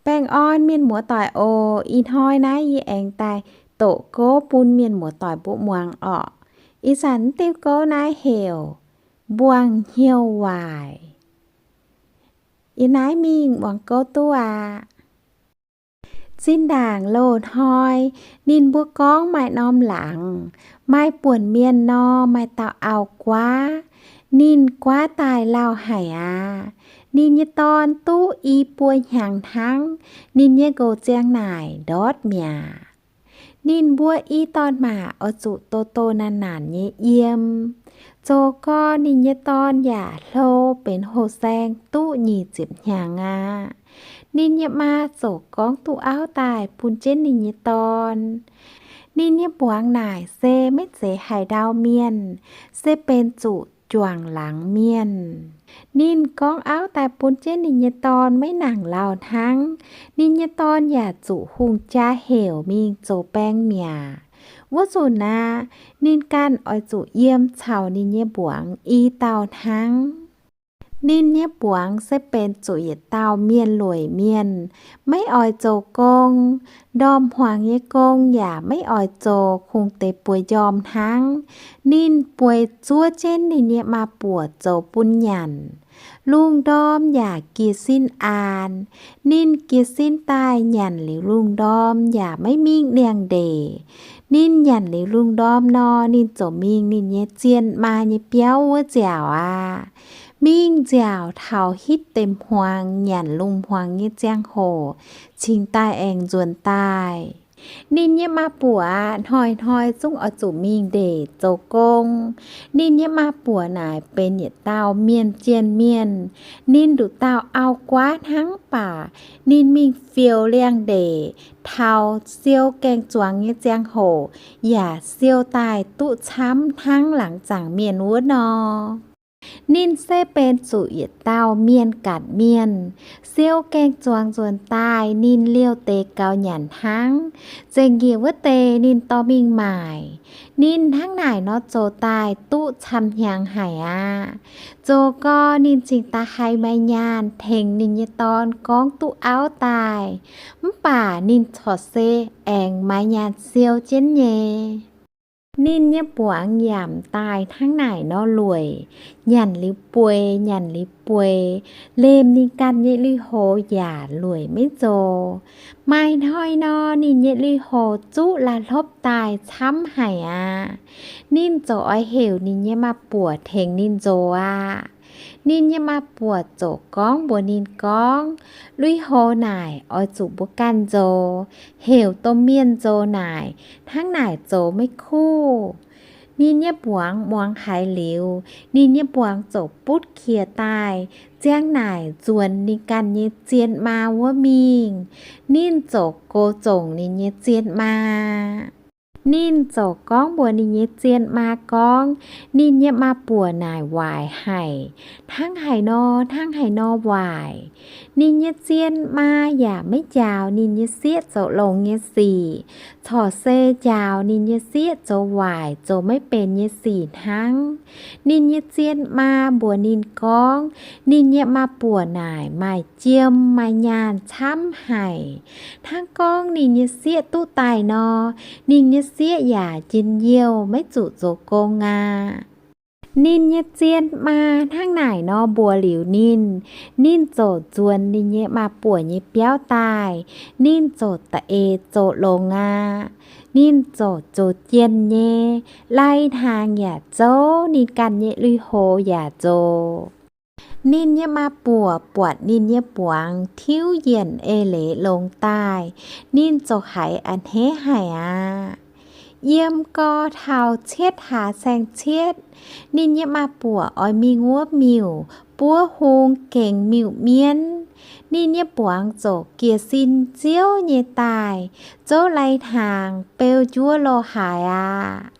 Baengh orn mienh muoz-doic oc. Ih hnoi naaiv yie aengx daaih doqc gouv bun mienh muoz-doic mbuo muangx orqc. Ih zanc diuh gouv naaiv heuc Mbuangz Hnyouv Waaic. Yie naaiv mingh muangx gouv duqv aqv. Zinh ndaangc loz-hnoi ninh mbuo gorngv maaih norm laangz, maaih buonc mienh nor, maaih dauh auv-guaav. Ninh guaav daaih lauh haic aqv. Ninh nyei dorn duqv i buo hnyangx hnangv, ninh nyei nqox ziang naaic ndortv mi'aqv. Ninh mbuo i dorn-maac oix zuqc doh doh naanc naanc nyei yiem. Zoux gau ninh nyei dorn yaac hlo benx hoh saeng duqv nyic ziepc hnyangx aqv. Ninh nyei maa ziouc gorngv duqv auv daaih bun jienv ninh nyei dorn. Ninh nyei mbuangz naaic se maiv zeiz haaix ndau mienh, se benx zuqc juangc laangz mienh. Ninh gorngv auv daaih bun jienv ninh nyei dorn maiv nangc lauh hnangv. Ninh nyei dorn yaac zuqc hungh jaa heuc mingh zoux baeng mi'aqv. Wuov nzunc aqv, ninh ganh oix zuqc yiem caux ninh nyei mbuangz i dauh hnangv. Ninh nyei mbuangz se benx zuqc yietc dauh mienh lueic mienh, maiv oix zoux gong, ndorm hmuangx nyei gong yaac maiv oix zoux, kungx deix bueix njormh hnangv. Ninh bueix zuov jienv ninh nyei maa-buoc zoux bun nyanc. Lungh ndorm yaac jiez sin aanx. Ninh jiez sin daaih nyanc liuz lungh ndorm yaac maiv mingh liangx-ndeic. Ninh nyanc liuz lungh ndorm nor, ninh ziouc mingh ninh nyei zien maa nyei biauv wuov nziaauc aqv. Mingh nziaauc taux hitv deix hmuangx, nyanc lungh hmuangx nyei ziangh hoc, cingx daaih aengx nzuonx daaih. Ninh nyei maa-buoc aqv, hnoi-hnoi zungv oix zuqc mingh ndeic zoux gong. Ninh nyei maa-buoc naaic benx yietc dauh mienh jien mienh. Ninh nduqc dauh auv-guaav hnangv, mv baac ninh mingh fioux liangx-ndeic taux siou gaeng-zuangx nyei ziangh hoc yaac siou daaih duqv camv hnangv laangz zaangc mienh wuov nor. Ninh se benx zuqc yietc dauh mienh gaatc mienh. Siou gaeng-zuangx nzuonx daaih, ninh liouh deix gaux nyanc hnangv. Zengc njiec wuov deix ninh dorh mingh maaic. Ninh hnangv naaic nor zoux daaih duqv camv hnyangx haic aqv. Zoux gau ninh cingx daaih haih maaih nyaanh tengx ninh nyei dorn gorngv duqv auv daaih. Mv baac ninh corc se aengx maaih nyaanh siou jienv nyei. Ninh nyei mbuangz yaac daaih hnangv naaic nor lueic, nyanc liuz bueix, nyanc liuz bueix, lemh ninh ganh nyei lui-houx yaac lueic maiv nzox. Maaih hnoi nor, ninh nyei lui-houx zuqv la'hlopv daaih camv haic aqv. Ninh ziouc oix heuc ninh nyei maa-buoc tengx ninh nzox aqv. Ninh nyei maa-buoc ziouc gorngv mbuox ninh gorngv, lui-houx naaic oix zuqc mbuo ganh nzox, heuc domh mienh nzox naaic, hnangv naaic zoux maiv kuv. Ninh nyei mbuangz muangx haiz liuz, ninh nyei mbuangz ziouc butv qiex daaih, ziang naaic nzuonx ninh ganh nyei zien maa wuov mingh. Ninh ziouc gox zongc ninh nyei zien maa. Ninh ziouc gorngv mbuox ninh nyei zien maa gorngv, ninh nyei maa-buoc naaic waaic haic, hnangv haaix nor hnangv haaix nor waaic. Ninh nyei zien maa yaac maiv njaaux ninh nyei sieqv zoux longx nyei sic, corc se njaaux ninh nyei sieqv zoux waaic zoux maiv benx nyei sic hnangv. Ninh nyei zien maa mbuox ninh gorngv, ninh nyei maa-buoc naaic maaih jiem maaih nyaanh camv haic. Hnangv gorngv ninh nyei sieqv duqv daaih nor, ninh nyei sieqv yaac njien-youh maiv zuqc zoux gong aqv. Ninh nyei zien maa hnangv naaic nor mbuox liuz ninh, ninh ziouc nzuonx ninh nyei maa-buoc nyei biauv daaih. Ninh ziouc da'eix zoux longx aqv. Ninh ziouc zoux jienh nyei, lai-hnaangx yaac zouv, ninh ganh nyei lui-houx yaac nzox. Ninh nyei maa-buoc buatc ninh nyei mbuangz tiuv yienc eix leiz longx daaih, ninh ziouc haiz a'hneiv haic aqv. Yiem gau taux cietv hlaax saeng-cietv, ninh nyei maa-buoc oix mingh wuov miuc buov hung gengx miuc-mienv. Ninh nyei mbuangz ziouc jiez sin nziouv nyei daaih, zouv lai-hnaangx, beu njuov lo haaix aqv.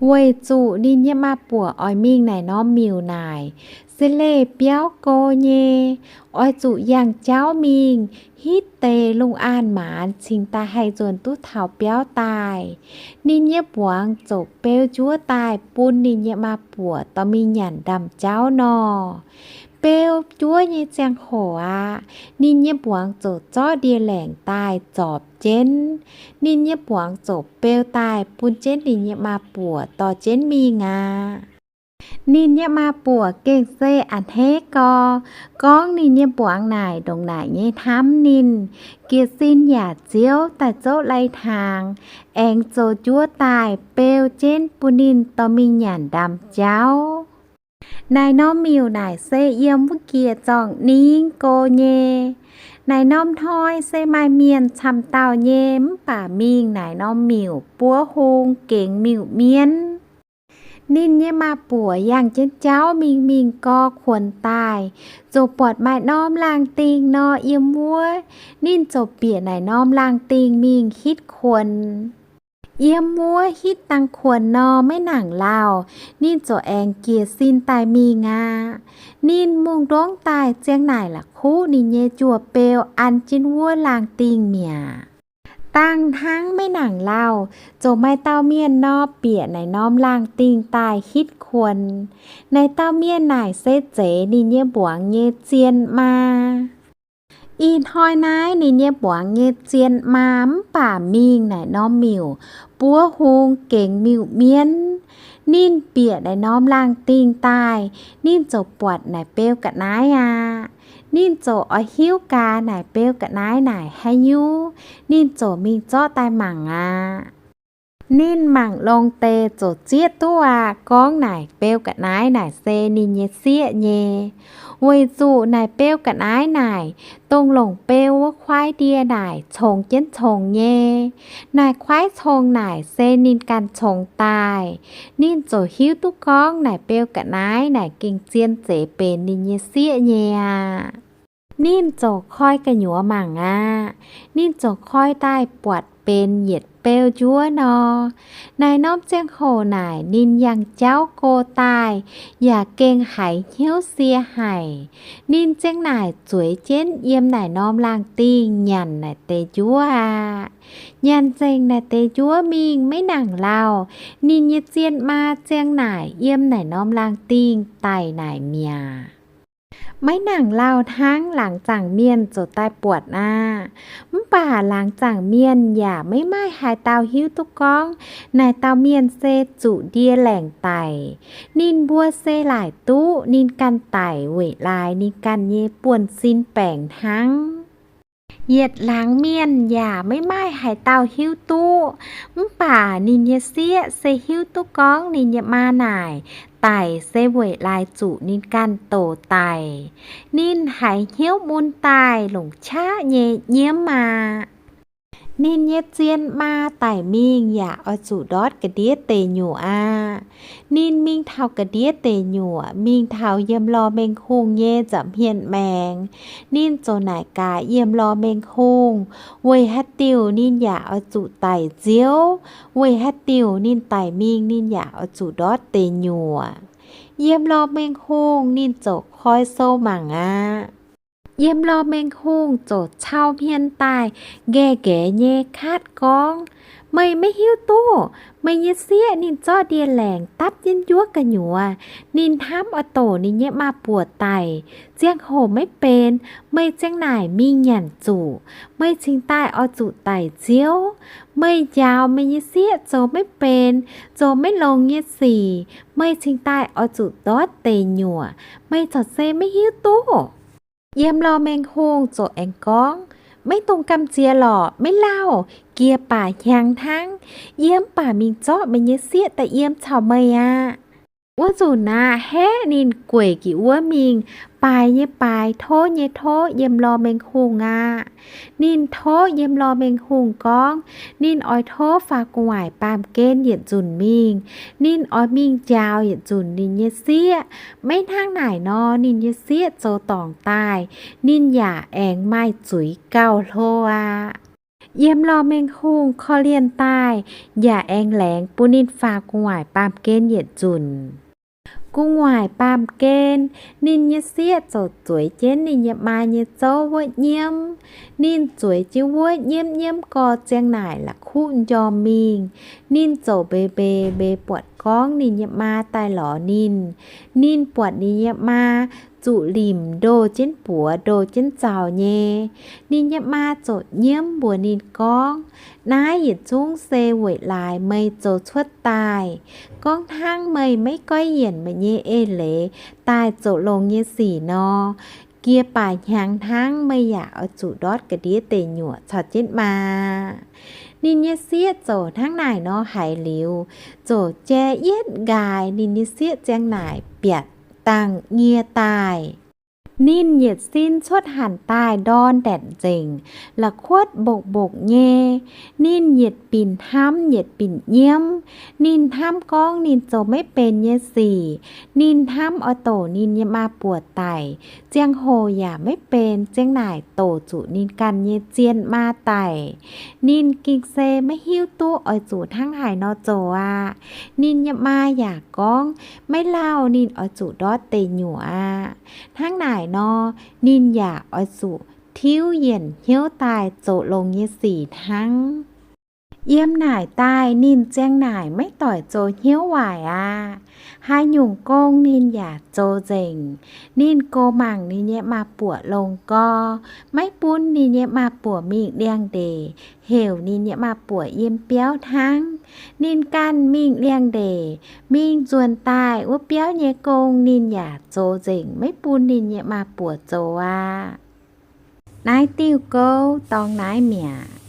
Weic zuqc ninh nyei maa-buoc oix mingh naaic norm miuc naaic, se leih biauv go nyei, oix zuqc yangh jauv mingh, hitv deix lungh aanh maanz cingx daaih haih nzuonx duqv taux biauv daaih. Ninh nyei mbuangz ziouc beu njuov daaih bun ninh nyei maa-buoc dorh mingh nyanc ndaamv-jauv nor. Beu juov nyei ziangh hoc aqv, ninh nyei mbuangz ziouc zorqv ndie-laengc daaih zorpc jienv. Ninh nyei mbuangz ziouc beu daaih bun jienv ninh nyei maa-buoc dorh jienv mingh aqv. Ninh nyei maa-buoc gengh se a'hneiv gau, gorngv ninh nyei mbuangz naaic ndongc naaic nyei hnamv ninh, jiez sin yaac ziouv daaih zouv lai-hnaangx, aengx zoux njuov daaih beu jienv bun ninh dorh mingh nyanc ndaamv-jauv. Naaic norm miuc naaic se yiem wuov njiec zorng-ningv go nyei. Naaic norm hnoi se maaih mienh camv dauh nyei, mv baac mingh naaic norm miuc buov hung gengx miuc-mienv. Ninh nyei maa-buoc yangh jienv jauv mingh, mingh gau kuonx daaih, ziouc buatc maaih norm laangh dingh nor yiem wuov. Ninh ziouc bieqc naaic norm laangh dingh mingh hitv kuonx. Yiem wuov hitv dangh kuonx nor, maiv nangc lauh, ninh ziouc aengx jiez sin daaih mingh aqv. Ninh mungh ndongv daaih ziang naaic la'kuqv ninh nyei njuov beu an jienv wuov laangh dingh mi'aqv. Dangh hnangv maiv nangc lauh, ziouc maaih dauh mienh nor bieqc naaic norm laangh dingh daaih hitv kuonx. Naaic dauh mienh naaic se zeiz ninh nyei mbuangz nyei zien maa. Ih hnoi naaiv ninh nyei mbuangz nyei zien maa mv baac mingh naaic norm miuc buov hung gengx miuc-mienv. Ninh bieqc naaic norm laangh dingh daaih, ninh ziouc buatc naaic beu ga'naaiv aqv. Ninh ziouc oix hiuv gaax naaic beu ga'naaiv naaic haaix nyungc, ninh ziouc mingh zorqv daaih mangc aqv. Ninh mangc longx deix ziouc zieqv duqv aqv, gorngv naaic beu ga'naaiv naaic se ninh nyei sieqv nyei. Weic zuqc naaic beu ga'naaiv naaic, dongh longc beu wuov kuaaiv ndie naaic congx jienv congx nyei. Naaic kuaaiv congx naaic se ninh ganh congx daaih. Ninh ziouc hiuv duqv gorngv naaic beu ga'naaiv naaic gengh zien zeiz benx ninh nyei sieqv nyei aqv. Ninh ziouc koi gu'nyuoz mangc aqv. Ninh ziouc koi daaih buatc benx yietc beu njuov nor. Naaic norm ziangh hoc naaic ninh yangh jauv go daaih, yaac gengh haiz hnyouv sie haic. Ninh ziang naaic zueiz jienv yiem naaic norm laangh dingh nyanc naaic deix njuov aqv. Nyanc nzengc naaic deix njuov mingh maiv nangc lauh, ninh nyei zien maa ziang naaic yiem naaic norm laangh dingh daic naaic mi'aqv. Maiv nangc lauh hnangv laangz zaangc mienh ziouc daaih buatc aqv. Mv baac laangz zaangc mienh yaac maiv maaih haaix dauh hiuv duqv gorngv naaic dauh mienh se zuqc ndie-laengc daic. Ninh mbuo se laaic duqv ninh ganh daic weic laaix ninh ganh nyei buonv-sin baengc hnangv. Yietc laangz mienh yaac maiv maaih haaix dauh hiuv duqv. Mv baac ninh nyei sieqv se hiuv duqv gorngv ninh nyei maa naaic daic se weic laaix zuqc ninh ganh doqc daic. Ninh haiz hnyouv mun daaih longc qaqv nyei nyiemv aqv. Ninh nyei zien maa daic mingh yaac oix zuqc ndortv ga'ndiev deic nyuoqc aqv. Ninh mingh taux ga'ndiev deic nyuoqc, mingh taux yiem lorh mengh hungh nyei nza'hmien maengx. Ninh ziouc naaic gaax yiem lorh mengh hungh, weic haaix diuc ninh yaac oix zuqc daic nziouv, weic haaix diuc ninh daic mingh ninh yaac oix zuqc ndortv deic nyuoqc. Yiem lorh mengh hungh ninh ziouc koi sou mangc aqv. Yiem lorh mengh hungh ziouc cau hmien daaih nqaeqv nqaeqv nyei katv gorngv, meih maiv hiuv duqv, meih nyei sieqv ninh zorqv ndie-laengc dapv jienv njuov gu'nyuoz. Ninh hnamv oix doqc ninh nyei maa-buoc daic, ziangh hoc maiv benx, meih ziang naaic mingh nyanc zuqc. Meih cingx daaih oix zuqc daic nziouv. Meih njaaux meih nyei sieqv zoux maiv benx, zoux maiv longx nyei sic, meih cingx daaih oix zuqc ndortv deic nyuoqc. Meih corc se maiv hiuv duqv. Yiem lorh mengh hungh ziouc aengx gorngv, maiv dungx gamh nziex lorqc, maiv lauh, jiex baac hnyangx hnangv. Yie mv baac mingh zorqv meih nyei sieqv daaih yiem caux meih aqv. Wuov nzunc aqv, haeqv ninh gueic jic wuov mingh, baaix nyei baaix, tov nyei tov yiem lorh mengh hungh aqv. Ninh tov yiem lorh mengh hungh gorngv, ninh oix tov faaux gu'nguaaic baamh gen yietc nzunc mingh. Ninh oix mingh njaaux yietc nzunc ninh nyei sieqv. Maiv hnangv naaic nor, ninh nyei sieqv zoux dorngc daaih, ninh yaac aengx maaih zuiz gauh hlo aqv. Yiem lorh mengh hungh korv-lienh daaih, yaac aengx laengz bun ninh faaux gu'nguaaic baamh gen yietc nzunc. Gu'nguaaic baamh gen, ninh nyei sieqv ziouc zueiz jienv ninh nyei maa nyei zouv wuov nyiemv. Ninh zueiz jienv wuov nyiemv nyiemv gau ziang naaic la'kuqv m'njormh mingh. Ninh ziouc mbeix mbeix mbeix buatc gorngv ninh nyei maa daaih lorz ninh. Ninh buatc ninh nyei maa zuqc limc ndoh jienv buoz ndoh jienv zaux nyei. Ninh nyei maa ziouc nyiemv mbuox ninh gorngv, Naaiv yietc zungv se weic laaix meih zoux cuotv daaih. Gorngv hnangv meih maiv goiv yienc meih nyei eix leiz daaih zoux longx nyei sic nor, jiex baac hnyangx hnangv meih yaac oix zuqc ndortv ga'ndiev deic nyuoqc caux jienv maa. Ninh nyei sieqv ziouc hnangv naaic nor haiz liuz, ziouc jai yietv nqaaix. Ninh nyei sieqv ziang naaic biatc dangh nyie daaih. Ninh yietc sin cuotv hanc daaih ndorn ndaetc nzengc, la'kuotv mbokv-mbokv nyei. Ninh yietc binc hnamv yietc binc nyiemv. Ninh hnamv gorngv ninh zoux maiv benx nyei sic. Ninh hnamv oix doqc ninh nyei maa-buoc daic, ziangh hoc yaac maiv benx ziang naaic doqc zuqc ninh ganh nyei zien maa daic. Ninh gengh se maiv hiuv duqv oix zuqc hnangv haaix nor zoux aqv. Ninh nyei maa yaac gorngv maiv lauh ninh oix zuqc ndortv deic nyuoqc aqv. Hnangv naaic nor, ninh yaac oix zuqc tiuv yienc hnyouv daaih zoux longx nyei sic hnangv. Yiem naaic daaih ninh ziang naaic maiv doic zoux hnyouv waaic aqv. Haaix nyungc gong ninh yaac zoux nzengc. Ninh goux mangc ninh nyei maa-buoc longx gorx, maiv bun ninh nyei maa-buoc mingh liangx-ndeic, heuc ninh nyei maa-buoc yiem biauv hnangv. Ninh ganh mingh liangx-ndeic, mingh nzuonx daaih wuov biauv nyei gong ninh yaac zoux nzengc, maiv bun ninh nyei maa-buoc zoux aqv. Naaiv diuh gouv dorngx naaiv mi'aqv.